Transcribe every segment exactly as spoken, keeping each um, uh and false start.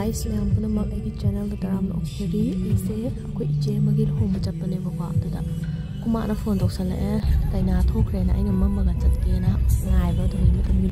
Guys, ꯃꯌꯥꯝ ꯄꯨꯝꯅꯃꯛ ꯑꯩꯒꯤ channelꯗ ꯇꯔꯥꯝꯅ ꯑꯣꯛꯆꯔꯤ꯫ ꯑꯩꯁꯦ ꯑꯩꯈꯣꯏ ꯏꯆꯦ ꯑꯃꯒꯤ ꯂꯨꯍꯣꯡꯕ ꯆꯠꯄꯅꯦꯕꯀꯣ, ꯑꯗꯨꯗ ꯈꯨꯃꯥꯅ phone ꯇꯧꯁꯜꯂꯛꯑꯦ, "ꯀꯩꯅꯥ ꯊꯣꯛꯈ꯭ꯔꯦꯅ ꯑꯩꯅ ꯃꯝꯃꯒ ꯆꯠꯀꯦꯅ ꯉꯥꯏꯕ ꯑꯗꯨꯒꯤ ꯃꯇꯝꯒꯤ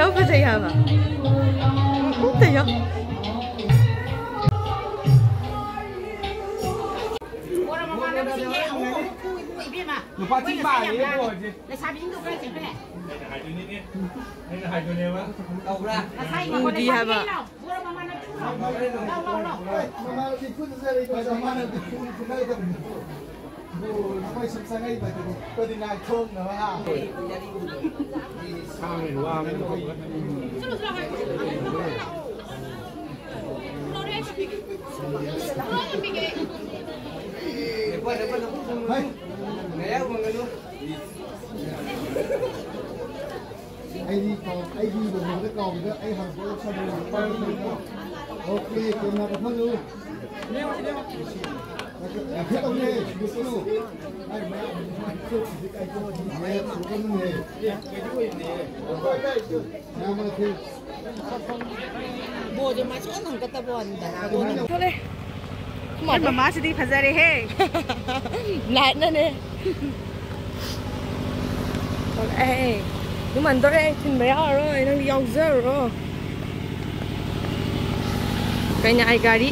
ꯌꯥꯝ ꯐꯖꯩ ꯍꯥꯏꯕ꯫ ꯎꯝ, ꯀꯩꯅꯣ? ꯂꯨꯄꯥ ꯆꯤꯡ ꯄꯥꯜꯂꯦ ꯏꯕꯣ ꯍꯧꯖꯤꯛ꯫ ꯂꯩꯁꯥꯕꯤꯁꯤꯡꯗꯣ ꯈꯔ ꯆꯦꯟꯊꯣꯛꯑꯦ꯫ ꯑꯩꯅ ꯍꯥꯏꯗꯣꯏꯅꯤꯅꯦ꯫ ꯑꯩꯅ ꯍꯥꯏꯗꯣꯏꯅꯦꯕ꯫ ꯇꯧꯕ꯭ꯔꯥ? ꯉꯁꯥꯏ ꯎꯗꯤ ꯍꯥꯏꯕ꯫ ꯂꯩꯁꯥꯕꯤ ꯂꯥꯎ꯫ ꯕꯣꯔ ꯃꯃꯥꯟꯅꯕꯤ ꯂꯥꯎ, ꯂꯥꯎ, ꯂꯥꯎ꯫ ꯃꯃꯥꯟꯅꯕꯤ ꯐꯨꯅꯖꯔꯦ ꯏꯕꯣ꯫ ꯃꯃꯥꯟꯅꯕꯤ ꯐꯨ-, ꯐꯨꯅꯒꯗꯕꯅꯤ꯫ ꯕꯣꯔ ꯃꯣꯏ ꯁꯨꯝ ꯆꯪꯉꯛꯏꯕꯗꯨꯗꯤ ꯑꯩꯈꯣꯏꯗꯤ ꯉꯥꯏꯊꯣꯛꯅꯕ ꯍꯥ꯫ ꯁꯥꯡꯉꯦ, ꯋꯥꯡꯉꯦ꯫ ꯑꯩꯗꯤ ꯀꯥꯎ-, ꯑꯩꯗꯤ ꯂꯨꯍꯣꯡꯕꯗ ꯀꯥꯎꯕꯗ ꯑꯩ ꯍꯥꯟꯅ ꯄꯣꯠ ꯂꯧꯁꯜꯂꯨꯔꯦ꯫ Okay, camera ꯀꯥꯞꯍꯜꯂꯨ꯫ ꯌꯥꯝ ꯐꯠꯇꯕꯅꯦ, ꯁꯤꯗꯁꯨ꯫ ꯑꯩ ꯃꯌꯥꯝ ꯍꯧꯖꯤꯛ ꯑꯩ ꯊꯣꯛꯑꯗꯤ ꯃꯌꯥꯝ ꯁꯨꯒꯗꯕꯅꯦ꯫ ꯃꯌꯥꯝ ꯑꯃ ꯊꯦꯡ-, ꯕꯣꯔꯁꯦ ꯃꯥꯏ ꯁꯨꯡꯍꯟ ꯍꯟꯒꯠꯇꯕ ꯋꯥꯅꯤꯗ꯫ ꯊꯣꯛꯂꯦ꯫ ꯑꯩꯈꯣꯏ ꯃꯃꯥꯁꯤꯗꯤ ꯐꯖꯔꯦꯍꯦ꯫ Lightꯅꯅꯦ꯫ ꯊꯣꯛꯂꯛꯑꯦ꯫ ꯌꯨꯝ ꯍꯟꯗꯣꯔꯦ꯫ ꯊꯤꯟꯕ ꯌꯥꯔꯔꯣꯏ꯫ ꯅꯪꯗꯤ ꯌꯥꯎꯖꯔꯣ꯫ ꯀꯩꯅꯥꯏ ꯒꯥꯔꯤ꯫